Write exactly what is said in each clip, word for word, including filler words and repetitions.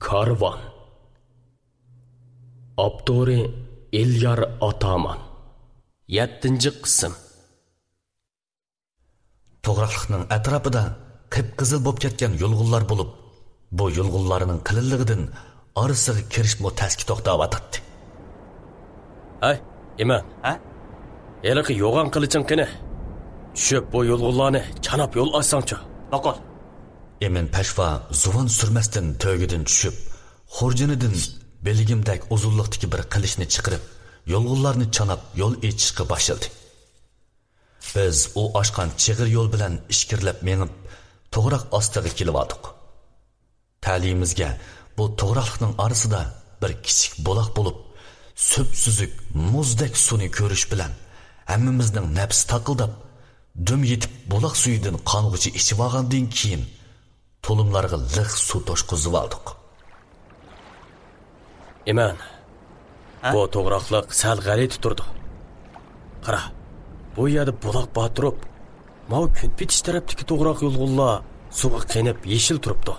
كارۋان. ئاپتورى: ئېليار ئاتامان. يەتتىنچى قىسىم. توغراقلىقنىڭ ئەتراپىدا قىپقىزىل بولۇپ كەتكەن يۇلغۇنلار بولۇپ، بۇ يۇلغۇنلارنىڭ قېلىنلىقىدىن ئارىسىغا كىرىشمۇ تەسكە توختاۋاتاتتى. ھەي، ئىمىن. ھە؟ ھېلىقى يوغان قىلىچىڭ قېنى؟ چۈشۈپ، بۇ يۇلغۇنلارنى چاناپ يول ئاچساڭچۇ. ماقۇل. ئىمىن پەشۋا زۇۋان سۈرمەستىن تۆگىدىن چۈشۈپ، خۇرجۇنىدىن بىلىگىمدەك ئۇزۇنلۇقتىكى بىر قىلىچنى چىقىرىپ، يۇلغۇنلارنى چاناپ يول ئېچىشقا باشلىدى. بىز ئۇ ئاچقان چىغىر يول بىلەن ئىچكىرىلەپ مېڭىپ، توغراق ئاستىغا كېلىۋالدۇق. تەلىيىمىزگە بۇ توغراقلىقنىڭ ئارىسىدا بىر كىچىك بۇلاق بولۇپ، سۈپسۈزۈك مۇزدەك سۇنى كۆرۈش بىلەن ھەممىمىزنىڭ نەپسى تاقىلداپ، دۈم يېتىپ بۇلاق سۈيىدىن قانغۇچە ئىچىۋالغاندىن كېيىن، تۇلۇملارغا لىق سۇ توشقۇزۇۋالدۇق. ئىمىن، ھە؟ بۇ توغراقلىق سەل غەلىتە تۇرىدۇ. قارا، بۇ يەردە بۇلاق بار تۇرۇپ، ماۋۇ كۈن پېتىش تەرەپتىكى توغراق يۇلغۇنلار سۇغا قېنىپ يېشىل تۇرۇپتۇ.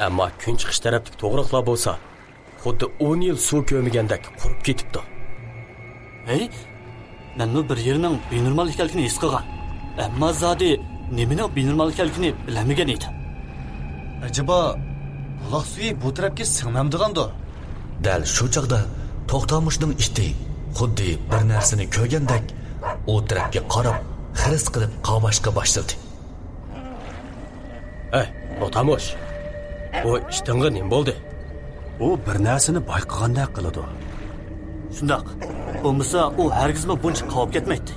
ئەمما كۈن چىقىش تەرەپتىكى توغراقلار بولسا، خۇددى ئون يىل سۇ كۆرمىگەندەك قۇرۇپ كېتىپتۇ. ھەي، مەنمۇ بىر يېرىنىڭ بىنورمال ئىكەنلىكىنى ھېس قىلغان. ئەمما زادى نېمىنىڭ بىنورمال ئىكەنلىكىنى بىلەلمىگەن ئىدىم. ئەجەبا، بۇلاق سۈيى بۇ تەرەپكە سىڭمەمدىغاندۇ؟ دەل شۇ چاغدا توختامۇشنىڭ ئىتى خۇددى بىر نەرسىنى كۆرگەندەك ئۇ تەرەپكە قاراپ خىرىس قىلىپ قاۋاشقا باشلىدى. ھەي، توختامۇش! بۇ ئىتىڭغا نېمە بولدى؟ ئۇ بىر نەرسىنى بايقىغاندەك قىلىدۇ. شۇنداق. بولمىسا، ئۇ ھەرگىزمۇ بۇنچە قاۋاپ كەتمەيتتى.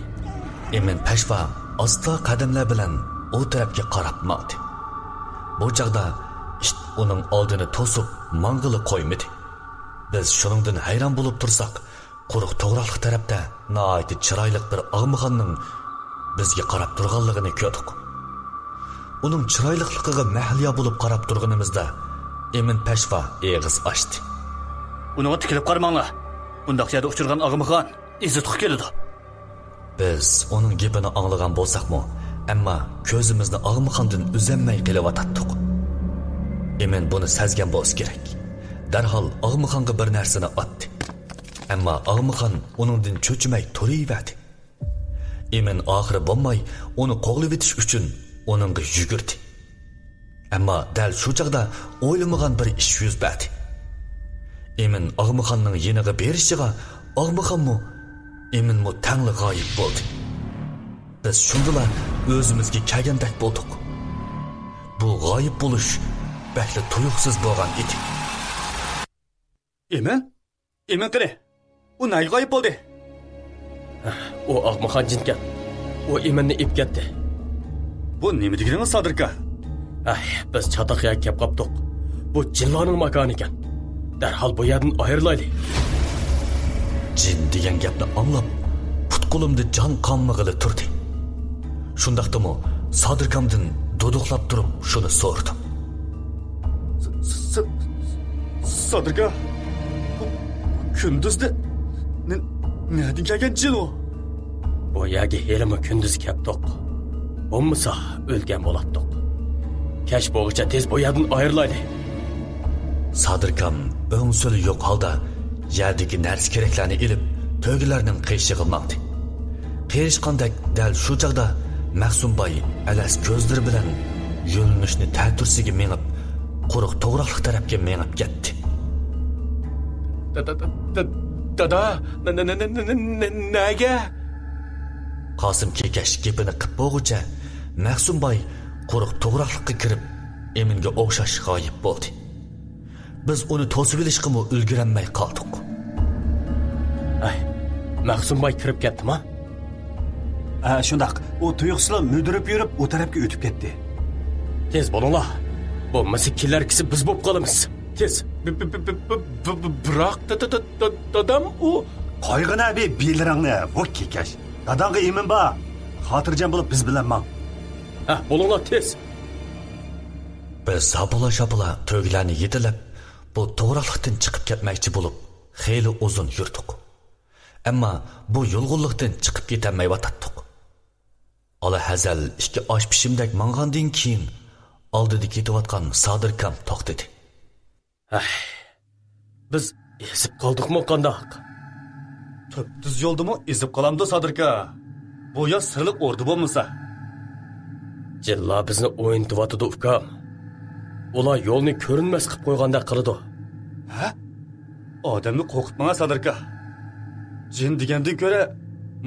ئىمىن پەشۋا ئاستا قەدەملەر بىلەن ئۇ تەرەپكە قاراپ ماڭدى. بۇ چاغدا ئىت ئۇنىڭ ئالدىنى توسۇپ ماڭغىلى قويمىدى. بىز شۇنىڭدىن ھەيران بولۇپ تۇرساق، قۇرۇق توغراقلىق تەرەپتە ناھايىتى چىرايلىق بىر ئاغمىخاننىڭ بىزگە قاراپ تۇرغانلىقىنى كۆردۇق. ئۇنىڭ چىرايلىقلىقىغا مەھلىيا بولۇپ قاراپ تۇرغىنىمىزدا، ئىمىن پەشۋا ئېغىز ئاچتى. ئۇنىڭغا تىكىلىپ قارىماڭلار. بۇنداق يەردە ئۇچرىغان ئاغمىخان ئېزىتقۇ كېلىدۇ. بىز ئۇنىڭ گېپىنى ئاڭلىغان بولساقمۇ، ئەمما كۆزىمىزنى ئاغمىخاندىن ئۈزەلمەي قېلىۋاتاتتۇق. ئىمىن بۇنى سەزگەن بولسا كېرەك. دەرھال ئاغمىخانغا بىر نەرسىنى ئاتتى. ئەمما ئاغمىخان ئۇنىڭدىن چۆچۈمەي تۇرۇۋەردى. ئىمىن ئاخىرى بولماي ئۇنى قوغلىۋېتىش ئۈچۈن ئۇنىڭغا يۈگۈردى. ئەمما دەل شۇ چاغدا ئويلىمىغان بىر ئىش يۈز بەردى. ئىمىن ئاغمىخاننىڭ يېنىغا بېرىشىغا ئاغمىخانمۇ، ئىمىنمۇ تەڭلا غايىب بولدى. بىز شۇندىلا ئۆزىمىزگە كەلگەندەك بولدۇق. بۇ غايىب بولۇش بەكلا تۇيۇقسىز بولغان ئىدى. ئىمىن؟ ئىمىن قېنى؟ ئۇ نەگە غايىب بولدى؟ ئۇ ئاغمىخان جىنكەن. ئۇ ئىمىننى ئېلىپ كەتتى. بۇ نېمە دېگىنىڭىز، سادىركا؟ ئەي، بىز چاتاق يەرگە كەپ قاپتۇق. بۇ جىنلارنىڭ ماكانى ئىكەن. دەرھال بۇ يەردىن ئايرىلايلى. جىن دېگەن گەپنى ئاڭلاپ، پۇت-قولۇمدا جان قالمىغىلى تۇردى. شۇنداقتىمۇ سادىركامدىن دۇدۇقلاپ تۇرۇپ شۇنى سورىدىم. س-، س-، سادىركا، بۇ كۈندۈزدە نە-، نەدىن كەلگەن جىن ئۇ؟ بۇ يەرگە ھېلىمۇ كۈندۈز كەپتۇق. بولمىسا ئۆلگەن بولاتتۇق. كەچ بولغۇچە تېز بۇ يەردىن ئايرىلايلى. سادىركام ئۆڭ-سۆلى يوق ھالدا يەردىكى نەرسە-كېرەكلەرنى ئېلىپ، تۆگىلەرنىڭ قېشىغا ماڭدى. قېرىشقاندەك دەل شۇ چاغدا مەخسۇمباي ئەلەس كۆزلىرى بىلەن يۆنىلىشنى تەتۈرىسىگە مېڭىپ، قۇرۇق توغراقلىق تەرەپكە مېڭىپ كەتتى. دا-، دا-، دا-، دا-، دادا، نە-، نە-، نەگە؟ قاسىم كېكەچ گېپىنى قىپ بولغۇچە مەخسۇمباي قۇرۇق توغراقلىققا كىرىپ، ئىمىنگە ئوخشاش غايىب بولدى. بىز ئۇنى توسۇۋېلىشقىمۇ ئۈلگۈرەلمەي قالدۇق. ئەي، مەخسۇمباي كىرىپ كەتتىما؟ ھە، شۇنداق. ئۇ تۇيۇقسىزلا مۈدۈرۈپ يۈرۈپ، ئۇ تەرەپكە ئۆتۈپ كەتتى. تېز بولۇڭلار. بولمىسا كېلەر كېسىپ بىز بولۇپ قالىمىز. تېز. ب-، ب-، بىراق دا-، دا-، دا-، دا-، دادام ئۇ. قويغىنا بىر بىلىرىڭنى، ۋۇ كېكەچ. داداڭغا ئىمىن بار. خاتىرجەم بولۇپ بىز بىلەن ماڭ. ھە، بولۇڭلار تېز. بىز ھاپىلا-شاپىلا تۆگىلەرنى يېتىلەپ، بۇ توغراقلىقتىن چىقىپ كەتمەكچى بولۇپ، خېلى ئۇزۇن يۈردۇق. ئەمما بۇ يۇلغۇنلۇقتىن چىقىپ كېتەلمەيۋاتاتتۇق. ئالاھەزەل ئىككى ئاش پىشىمدەك ماڭغاندىن كېيىن، ئالدىدا كېتىۋاتقان سادىركام توختىدى. ھەي، بىز ئېزىپ قالدۇقمۇ قانداق؟ تۈپتۈز يولدىمۇ ئېزىپ قالامدۇ، سادىركا؟ بۇ يا سىرلىق ئوردا بولمىسا. جىنلار بىزنى ئوينىتىۋاتىدۇ، ئۇكام. ئۇلار يولنى كۆرۈنمەس قىلىپ قويغاندەك قىلىدۇ. ھە؟ ئادەمنى قورقۇتماڭا، سادىركا. جىن دېگەندىن كۆرە،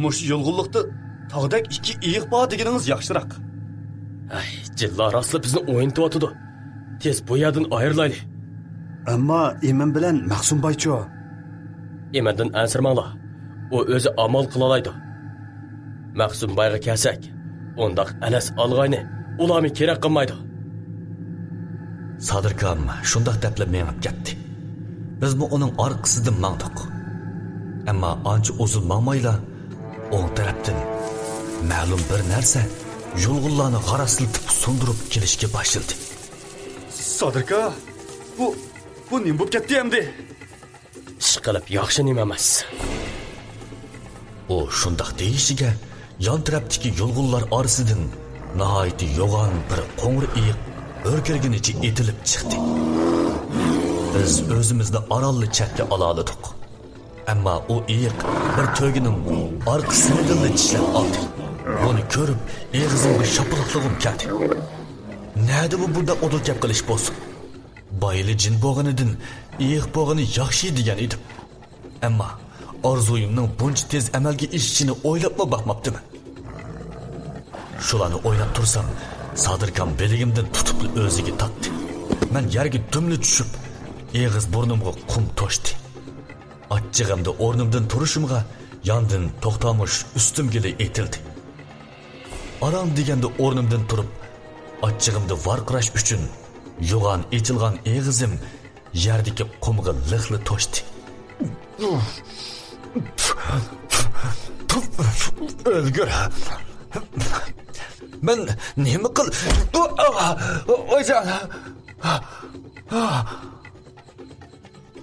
مۇشۇ يۇلغۇنلۇقتا تاغدەك ئىككى ئېيىق بار دېگىنىڭىز ياخشىراق. ھەي، جىنلار راستلا بىزنى ئوينىتىۋاتىدۇ. تېز بۇ يەردىن ئايرىلايلى. ئەمما ئىمىن بىلەن مەخسۇمبايچۇ؟ ئىمىندىن ئەنسىرىمەڭلار. ئۇ ئۆزى ئامال قىلالايدۇ. مەخسۇمبايغا كەلسەك، ئۇنداق ئەلەس ئالغاينى ئۇلارمۇ كېرەك قىلمايدۇ. سادىركام شۇنداق دەپلا مېڭىپ كەتتى. بىزمۇ ئۇنىڭ ئارقىسىدىن ماڭدۇق. ئەمما ئانچە ئۇزۇن ماڭمايلا، ئوڭ تەرەپتىن مەلۇم بىر نەرسە يۇلغۇنلارنى غاراسلىتىپ سۇندۇرۇپ كېلىشكە باشلىدى. سادىركا، بۇ، بۇ نېمە بولۇپ كەتتى ئەمدى؟ ئىشقىلىپ ياخشى نېمە ئەمەس. ئۇ شۇنداق دېيىشىگە، يان تەرەپتىكى يۇلغۇنلار ئارىسىدىن ناھايىتى يوغان بىر قوڭۇر ئېيىق ھۆركىرىگىنىچە ئېتىلىپ چىقتى. بىز ئۆزىمىزنى ئارانلا چەتكە ئالالىدۇق. ئەمما ئۇ ئېيىق بىر تۆگىنىڭ ئارقا سىنىدىنلا چىشلەپ ئالدى. بۇنى كۆرۈپ، ئېغىزىمغا شاپىلاقلىغۇم كەلدى. نەدىمۇ بۇنداق ئۇدۇل گەپ قىلىش بولسۇن؟ بايىلى جىن بولغىنىدىن ئېيىق بولغىنى ياخشى دېگەن ئىدىم. ئەمما ئارزۇيۇمنىڭ بۇنچە تېز ئەمەلگە ئېشىشىنى ئويلاپمۇ باقماپتىمەن. شۇلارنى ئويلاپ تۇرسام، سادىركام بىلىگىمدىن تۇتۇپلا ئۆزىگە تارتتى. مەن يەرگە دۈملا چۈشۈپ، ئېغىز بۇرنۇمغا قۇم توشتى. ئاچچىقىمدا ئورنۇمدىن تۇرۇشۇمغا ياندىن توختامۇش ئۈستۈمگىلا ئېتىلدى. ئاران دېگەندە ئورنۇمدىن تۇرۇپ، ئاچچىقىمدا ۋارقىراش ئۈچۈن يوغان ئېچىلغان ئېغىزىم يەردىكى قۇمغا لىقلا توشتى. ئۆلگۈر! مەن نېمە قىل-، ۋايجان!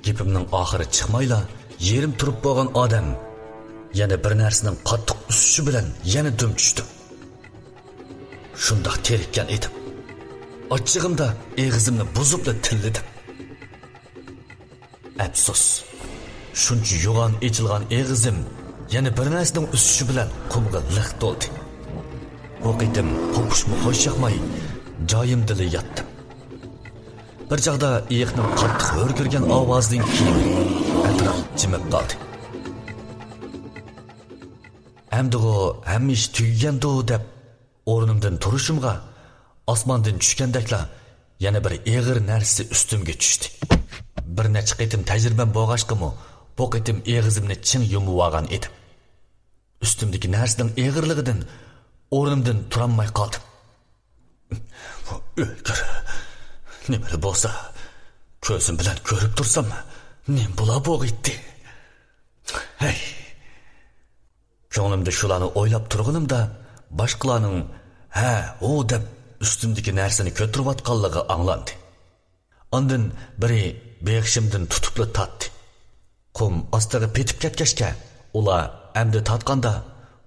گېپىمنىڭ ئاخىرى چىقمايلا، يېرىم تۇرۇپ بولغان ئادەم يەنە بىر نەرسىنىڭ قاتتىق ئۈسۈشى بىلەن يەنە دۈم چۈشتۈم. شۇنداق تېرىككەن ئىدىم. ئاچچىقىمدا ئېغىزىمنى بۇزۇپلا تىللىدىم. ئەپسۇس، شۇنچە يوغان ئېچىلغان ئېغىزىم يەنە بىر نەرسىنىڭ ئۈسۈشى بىلەن قۇمغا لىق تولدى. بۇ قېتىم قوپۇشمۇ خۇش ياقماي، جايىمدىلا ياتتىم. بىر چاغدا ئېيىقنىڭ قاتتىق ھۆركىرىگەن ئاۋازىدىن كېيىن ئەتراپ جىمىپ قالدى. ئەمدىغۇ ھەممە ئىش تۈگىگەندۇ دەپ ئورنۇمدىن تۇرۇشۇمغا، ئاسماندىن چۈشكەندەكلا يەنە بىر ئېغىر نەرسە ئۈستۈمگە چۈشتى. بىر نەچچە قېتىم تەجرىبەم بولغاچقىمۇ، بۇ قېتىم ئېغىزىمنى چىڭ يۇمۇۋالغان ئىدىم. ئۈستۈمدىكى نەرسىنىڭ ئېغىرلىقىدىن ئورنۇمدىن تۇرالماي قالدىم. ئۆلگۈر. نېمىلا بولسا، كۆزۈم بىلەن كۆرۈپ تۇرسام، نېمە بولا بولغىيتتى؟ ھەي! كۆڭلۈمدە شۇلارنى ئويلاپ تۇرغىنىمدا، باشقىلارنىڭ ھە، ھۇ دەپ ئۈستۈمدىكى نەرسىنى كۆتۈرۈۋاتقانلىقى ئاڭلاندى. ئاندىن بىرى بېغىشىمدىن تۇتۇپلا تارتتى. قۇم ئاستىغا پېتىپ كەتكەچكە، ئۇلار ئەمدى تارتقاندا،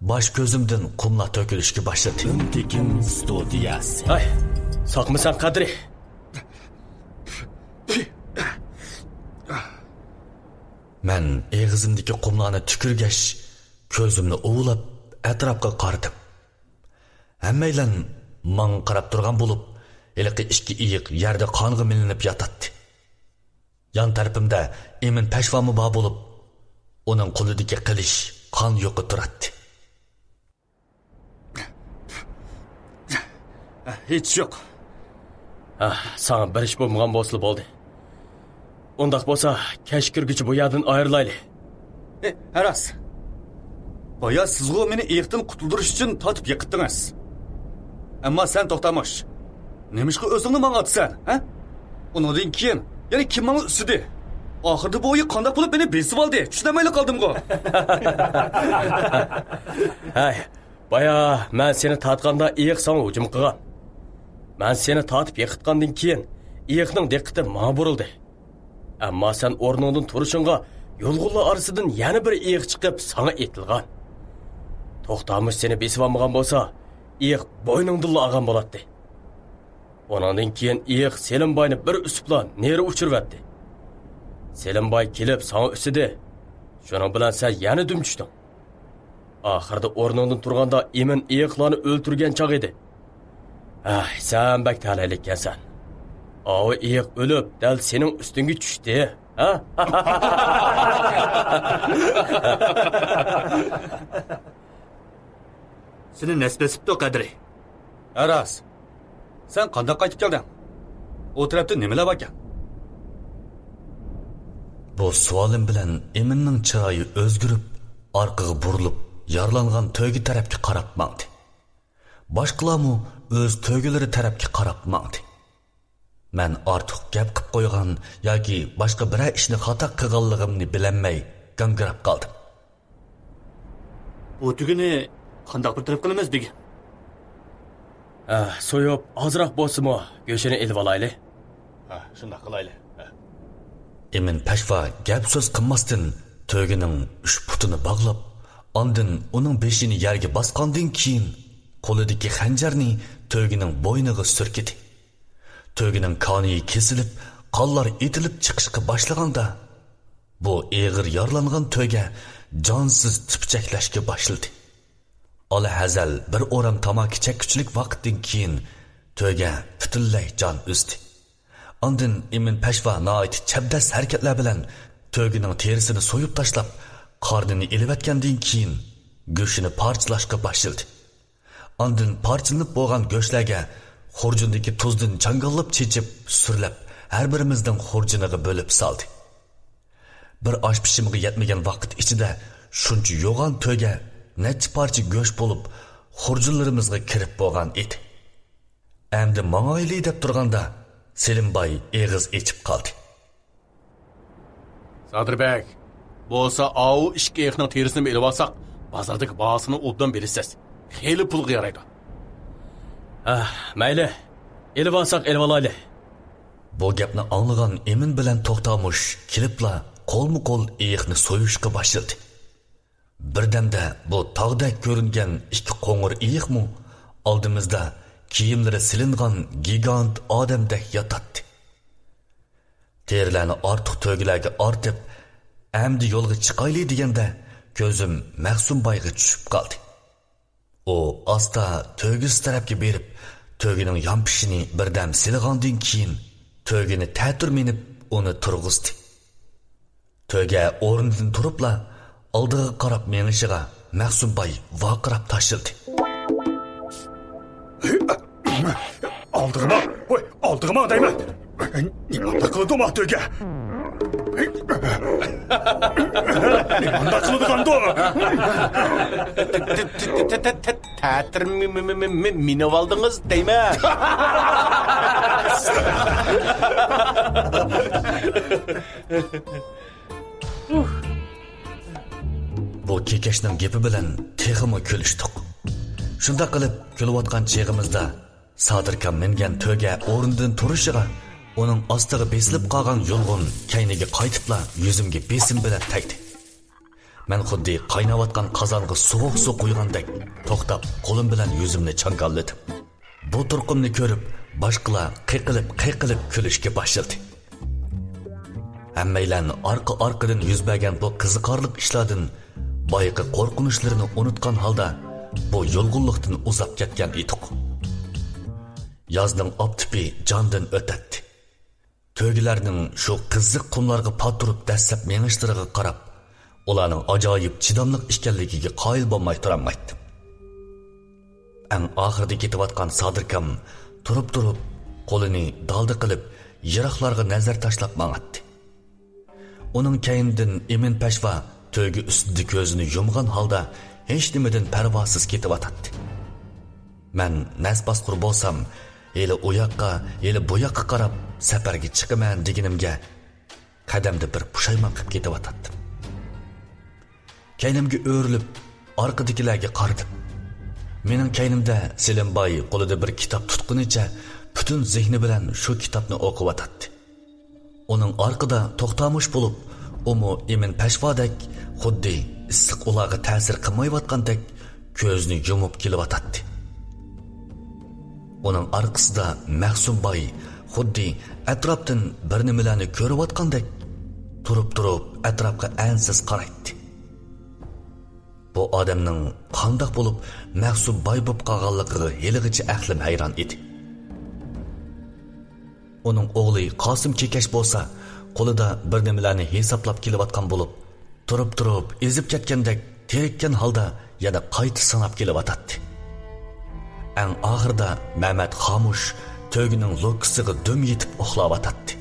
باش كۆزۈمدىن قۇملار تۆكۈلۈشكە باشلىدى. ئۈن تېكىن ستۇدىيەسى. ھەي، ساقمىساڭ قەدرى! مەن ئېغىزىمدىكى قۇملارنى تۈكۈرگەچ، كۆزۈمنى ئۇۋىلاپ ئەتراپقا قارىدىم. ھەممەيلەن ماڭا قاراپ تۇرغان بولۇپ، ھېلىقى ئىككى ئېيىق يەردە قانغا مىلىنىپ ياتاتتى. يان تەرىپىمدە ئىمىن پەشۋامۇ بار بولۇپ، ئۇنىڭ قولىدىكى قىلىچ قان يۇقى تۇراتتى. ھېچ يوق. ھە، ساڭا بىر ئىش بولمىغان بولسىلا بولدى. ئۇنداق بولسا، كەچ كىرگۈچە بۇ يەردىن ئايرىلايلى. ئى، ھە راست. بايا سىزغۇ مېنى ئېيىقتىن قۇتۇلدۇرۇش ئۈچۈن تارتىپ يىقىتتىڭىز. ئەمما سەن توختامۇش. نېمىشقا ئۆزۈڭنى ماڭا ئاتىسەن، ھە؟ ئۇنىڭدىن كېيىن يەنە كىم ماڭا ئۈسىدى؟ ئاخىرىدا بۇ ئېيىق قانداق بولۇپ مېنى بېسىۋالدى؟ چۈشىنەلمەيلا قالدىمغۇ. ھەي، بايا مەن سېنى تارتقاندا ئېيىق ساڭا ھۇجۇم قىلغان. مەن سېنى تارتىپ يىقىتقاندىن كېيىن، ئېيىقنىڭ دىققىتى ماڭا بۇرۇلدى. ئەمما سەن ئورنۇڭدىن تۇرۇشۇڭغا، يۇلغۇنلار ئارىسىدىن يەنە بىر ئېيىق چىقىپ ساڭا ئېتىلغان. توختامۇش سېنى بېسىۋالمىغان بولسا، ئېيىق بوينۇڭدىنلا ئالغان بولاتتى. ئۇنىڭدىن كېيىن ئېيىق سېلىمباينى بىر ئۈسۈپلا نېرى ئۇچۇرۇۋەتتى. سېلىمباي كېلىپ ساڭا ئۈسىدى. شۇنىڭ بىلەن سەن يەنە دۈم چۈشتۈڭ. ئاخىرىدا ئورنۇڭدىن تۇرغاندا ئىمىن ئېيىقلارنى ئۆلتۈرگەن چاغ ئىدى. ئەھ، سەن بەك تەلەيلىككەنسەن. ئاۋۇ ئېيىق ئۆلۈپ، دەل سېنىڭ ئۈستۈڭگە چۈشتى، ھە؟ سېنى نەس بېسىپتۇ، قەدرى. ھە، راست. سەن قانداق قايتىپ كەلدىڭ؟ ئۇ تەرەپتە نېمىلەر باركەن؟ بۇ سوئالىم بىلەن ئىمىننىڭ چىرايى ئۆزگىرىپ، ئارقىغا بۇرۇلۇپ، يارىلانغان تۆگە تەرەپكە قاراپ ماڭدى. باشقىلارمۇ ئۆز تۆگىلىرى تەرەپكە قاراپ ماڭدى. مەن ئارتۇق گەپ قىپ قويغان ياكى باشقا بىرەر ئىشنى خاتا قىلغانلىقىمنى بىلەلمەي گاڭگىراپ قالدىم. بۇ تۆگىنى قانداق بىر تەرەپ قىلىمىز دېگىن؟ ھە، سويۇپ، ئازراق بولسىمۇ گۆشىنى ئېلىۋالايلى. ھە، شۇنداق قىلايلى. ھە. ئىمىن پەشۋا گەپ سۆز قىلماستىن، تۆگىنىڭ ئۈچ پۇتىنى باغلاپ، ئاندىن ئۇنىڭ بېشىنى يەرگە باسقاندىن كېيىن، قولىدىكى خەنجەرنى تۆگىنىڭ بوينىغا سۈركىدى. تۆگىنىڭ كانىيى كېسىلىپ، قانلار ئېتىلىپ چىقىشقا باشلىغاندا، بۇ ئېغىر يارىلانغان تۆگە جانسىز تىپچەكلەشكە باشلىدى. ئالاھەزەل بىر ئورام تاماكا چەككۈچىلىك ۋاقىتتىن كېيىن، تۆگە پۈتۈنلەي جان ئۈزدى. ئاندىن ئىمىن پەشۋا ناھايىتى چەبدەس ھەرىكەتلەر بىلەن تۆگىنىڭ تېرىسىنى سويۇپ تاشلاپ، قارنىنى ئېلىۋەتكەندىن كېيىن، گۆشىنى پارچىلاشقا باشلىدى. ئاندىن پارچىلىنىپ بولغان گۆشلەرگە خۇرجۇندىكى تۇزدىن چاڭگاللاپ چېچىپ، سۈرلەپ، ھەر بىرىمىزنىڭ خۇرجۇنىغا بۆلۈپ سالدى. بىر ئاش پىشىمغا يەتمىگەن ۋاقىت ئىچىدە شۇنچە يوغان تۆگە نەچچە پارچە گۆش بولۇپ، خۇرجۇنلىرىمىزغا كىرىپ بولغان ئىدى. ئەمدى ماڭايلى دەپ تۇرغاندا، سېلىمباي ئېغىز ئېچىپ قالدى. سادىر بەگ، بولسا ئاۋۇ ئىككى ئېيىقنىڭ تېرىسىنىمۇ ئېلىۋالساق، بازاردىكى باھاسىنى ئوبدان بىلىسىز. خېلى پۇلغا يارايدۇ. ھە، مەيلى، ئېلىۋالساق ئېلىۋالايلى. بۇ گەپنى ئاڭلىغان ئىمىن بىلەن توختامۇش كېلىپلا قولمۇ قول ئېيىقنى سويۇشقا باشلىدى. بىردەمدە بۇ تاغدەك كۆرۈنگەن ئىككى قوڭۇر ئېيىقمۇ ئالدىمىزدا كىيىملىرى سېلىنغان گىگانت ئادەمدەك ياتاتتى. تېرىلەرنى ئارتۇق تۆگىلەرگە ئارتىپ، ئەمدى يولغا چىقايلى دېگەندە، كۆزۈم مەخسۇمبايغا چۈشۈپ قالدى. ئۇ ئاستا تۆگىسى تەرەپكە بېرىپ، تۆگىنىڭ يانپېشىنى بىردەم سىلىغاندىن كېيىن، تۆگىنى تەتۈر مىنىپ، ئۇنى تۇرغۇزدى. تۆگە ئورنىدىن تۇرۇپلا، ئالدىغا قاراپ مېڭىشىغا مەخسۇمباي ۋارقىراپ تاشلىدى. ئالدىغا ماڭ! ۋاي، ئالدىغا ماڭ دەيمەن! نېمانداق قىلىدۇ ما تۆگە؟ نېمانداق قىلىدىغاندۇ؟ تەتۈر مىنىۋالدىڭىز دەيمەن! بۇ كېكەچنىڭ گېپى بىلەن تېخىمۇ كۈلۈشتۇق. شۇنداق قىلىپ كۈلۈۋاتقان چېغىمىزدا، سادىركام مىنگەن تۆگە ئورنىدىن تۇرۇشىغا، ئۇنىڭ ئاستىغا بېسىلىپ قالغان يۇلغۇن كەينىگە قايتىپلا يۈزۈمگە بېسىم بىلەن تەگدى. مەن خۇددى قايناۋاتقان قازانغا سوغۇق سۇ قۇيغاندەك توختاپ، قولۇم بىلەن يۈزۈمنى چاڭگاللىدىم. بۇ تۇرقۇمنى كۆرۈپ، باشقىلار قېقىلىپ-قېقىلىپ كۈلۈشكە باشلىدى. ھەممەيلەن ئارقا-ئارقىدىن يۈز بەرگەن بۇ قىزىقارلىق ئىشلاردىن بايىقى قورقۇنچلىرىنى ئۇنۇتقان ھالدا بۇ يۇلغۇنلۇقتىن ئۇزاپ كەتكەن ئىدۇق. يازنىڭ ئاپتىپى جاندىن ئۆتەتتى. تۆگىلەرنىڭ شۇ قىزىق قۇملارغا پات تۇرۇپ دەسسەپ مېڭىشلىرىغا قاراپ، ئۇلارنىڭ ئاجايىپ چىداملىق ئىكەنلىكىگە قايىل بولماي تۇرالمايتتىم. ئەڭ ئاخىرىدا كېتىۋاتقان سادىركام تۇرۇپ-تۇرۇپ، قولىنى دالدا قىلىپ، يىراقلارغا نەزەر تاشلاپ ماڭاتتى. ئۇنىڭ كەينىدىن ئىمىن پەشۋا تۆگە ئۈستىدە كۆزىنى يۇمغان ھالدا ھېچنېمىدىن پەرۋاسىز كېتىۋاتاتتى. مەن نەس باسقۇر بولسام، ھېلى ئۇ ياققا، ھېلى بۇ ياققا قاراپ سەپەرگە چىقىمەن دېگىنىمگە، قەدەمدە بىر پۇشايمان قىلىپ كېتىۋاتاتتىم. كەينىمگە ئۆرۈلۈپ، ئارقىدىكىلەرگە قارىدىم. مېنىڭ كەينىمدە سېلىمباي قولىدا بىر كىتاب تۇتقىنىچە پۈتۈن زېھنى بىلەن شۇ كىتابنى ئوقۇۋاتاتتى. ئۇنىڭ ئارقىدا توختامۇش بولۇپ، ئۇمۇ ئىمىن پەشۋادەك خۇددى ئىسسىق ئۇلارغا تەسىر قىلمايۋاتقاندەك كۆزىنى يۇمۇپ كېلىۋاتاتتى. ئۇنىڭ ئارقىسىدا مەخسۇمباي خۇددى ئەتراپتىن بىر نېمىلەرنى كۆرۈۋاتقاندەك، تۇرۇپ-تۇرۇپ ئەتراپقا ئەنسىز قارايتتى. بۇ ئادەمنىڭ قانداق بولۇپ مەخسۇ باي بولۇپ قالغانلىقىغا ھېلىغىچە ئەقلىم ھەيران ئىدى. ئۇنىڭ ئوغلى قاسىم كېكەچ بولسا، قولىدا بىر نېمىلەرنى ھېسابلاپ كېلىۋاتقان بولۇپ، تۇرۇپ-تۇرۇپ ئېزىپ كەتكەندەك تېرىككەن ھالدا يەنە قايتا ساناپ كېلىۋاتاتتى. ئەڭ ئاخىرىدا مەمەت خامۇش تۆگىنىڭ لوككىسىغا دۈم يېتىپ ئۇخلاۋاتاتتى.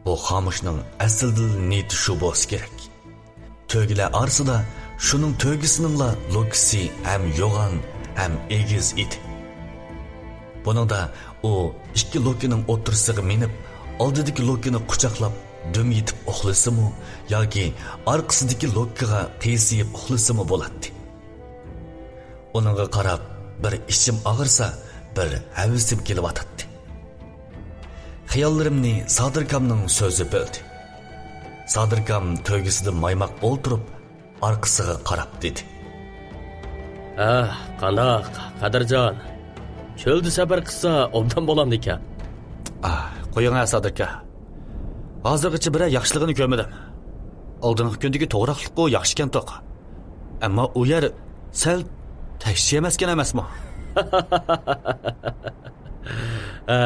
بۇ خامۇشنىڭ ئەسلىدىلا نىيىتى شۇ بولسا كېرەك. تۆگىلەر ئارىسىدا شۇنىڭ تۆگىسىنىڭلا لوككىسى ھەم يوغان، ھەم ئېگىز ئىدى. بۇنىڭدا ئۇ ئىككى لوككىنىڭ ئوتتۇرىسىغا مىنىپ، ئالدىدىكى لوككىنى قۇچاقلاپ دۈم يېتىپ ئۇخلىسىمۇ ياكى ئارقىسىدىكى لوككىغا قىيسىيىپ ئۇخلىسىمۇ بولاتتى. ئۇنىڭغا قاراپ بىر ئىچىم ئاغرىسا، بىر ھەۋىسىم كېلىۋاتاتتى. خىياللىرىمنى سادىركامنىڭ سۆزى بۆلدى. سادىركام تۆگىسىدە مايماق ئولتۇرۇپ، ئارقىسىغا قاراپ دېدى. ھە، قانداق، قەدىرجان؟ چۆلدە سەپەر قىلسا ئوبدان بولامدىكەن؟ ئاھ، قويۇڭ ھە، سادىركا. ھازىرغىچە بىرەر ياخشىلىقىنى كۆرمىدىم. ئالدىنقى كۈندىكى توغراقلىققۇ ياخشىكەنتۇق. ئەمما ئۇ يەر سەل تەكشى ئەمەسكەن ئەمەسمۇ؟ ھە،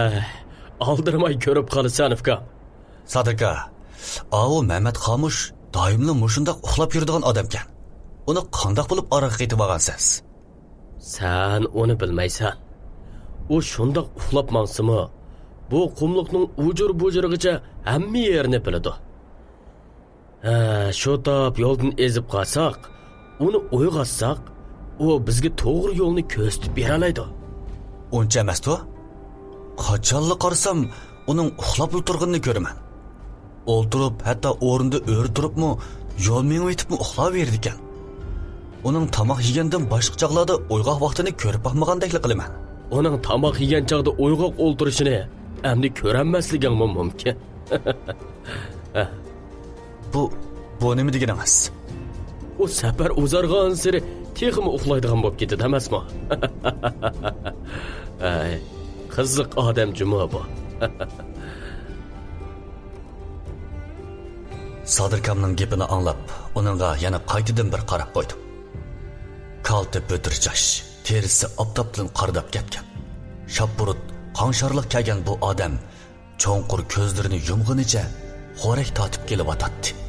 ئالدىرىماي كۆرۈپ قالىسەن، ئۇكام. سادىركا، ئاۋۇ مەمەت خامۇش دائىملا مۇشۇنداق ئۇخلاپ يۈرىدىغان ئادەمكەن. ئۇنى قانداق بولۇپ ئارىغا قېتىۋالغانسىز؟ سەن ئۇنى بىلمەيسەن. ئۇ شۇنداق ئۇخلاپ ماڭسىمۇ، بۇ قۇملۇقنىڭ ئۇجۇر-بۇجۇرىغىچە ھەممە يېرىنى بىلىدۇ. ھە، شۇ تاپ يولدىن ئېزىپ قالساق، ئۇنى ئويغاتساق، ئۇ بىزگە توغرا يولنى كۆرسىتىپ بېرەلەيدۇ. ئۇنچە ئەمەستۇ؟ قاچانلا قارىسام، ئۇنىڭ ئۇخلاپلا تۇرغىنىنى كۆرىمەن. ئولتۇرۇپ، ھەتتا ئورنىدا ئۆرە تۇرۇپمۇ، يول مېڭىۋېتىپمۇ ئۇخلاۋېرىدىكەن. ئۇنىڭ تاماق يېگەندىن باشقا چاغلاردا ئويغاق ۋاقتىنى كۆرۈپ باقمىغاندەكلا قىلىمەن. ئۇنىڭ تاماق يېگەن چاغدا ئويغاق ئولتۇرۇشىنى ئەمدى كۆرەلمەسلىكىڭمۇ مۇمكىن. بۇ، بۇ نېمە دېگىنىڭىز؟ ئۇ سەپەر ئۇزارغانسېرى تېخىمۇ ئۇخلايدىغان بولۇپ كېتىدۇ ئەمەسمۇ؟ ئەي، قىزىق ئادەم جۇمۇ بۇ. سادىركامنىڭ گېپىنى ئاڭلاپ، ئۇنىڭغا يەنە قايتىدىن بىر قاراپ قويدۇم. كالتە بۆتۈر چاچ، تېرىسى ئاپتاپتىن قارىداپ كەتكەن. شاپبۇرۇت، قاڭشارلىق كەلگەن بۇ ئادەم چوڭقۇر كۆزلىرىنى يۇمغىنىچە خورەك تارتىپ كېلىۋاتاتتى.